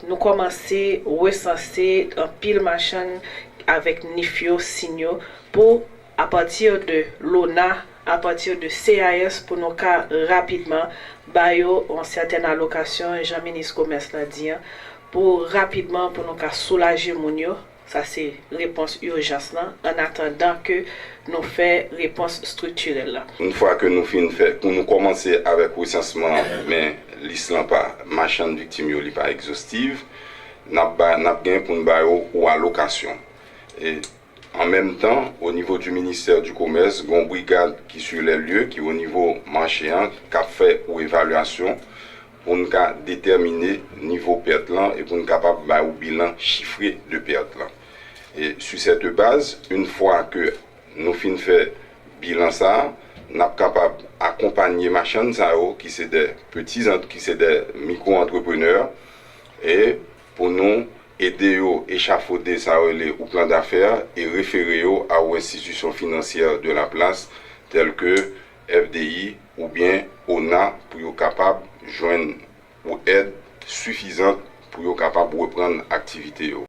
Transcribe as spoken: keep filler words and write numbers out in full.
Nou kòmanse resanse anpil machann avèk nif yo, sin yo, pou, apati de lona, apati de C I S, pou nou ka rapidman ba yo yon sètèn alokasyon, jan minis komès la di an, pou rapidman pou nou ka soulaje moun yo. Sa se repons ijans lan, an atandan ke nou fè repons striktirèl la. Yon fwa ke nou fin fè, ke nou kòmanse avèk resansman an, men lis lan pa machann viktim yo, li pa egzostiv, n ap ba, n ap gen pou n ba yo ou alokasyon. E, an menm tan, o nivo du ministère du commerce, gen yon brigad ki sur les lieux, ki o nivo mache an, k ap fè ou evalyasyon pou n ka detèmine nivo pèt lan e pou n kapab ba ou bilan chifre de pèt lan. E sur cette base, une fois que nou fin fè bilan sa a, n ap kapab akonpanye machann sa yo ki se de peti, ki se de mikro antreprenè, e pou nou ede yo echafode sa yo rele ou plan d'affaires e refere yo a ou institution financière de la place, tèl ke F D I oubyen ona, pou yo kapab jwenn ou èd sifizant pou yo kapab reprann aktivite yo.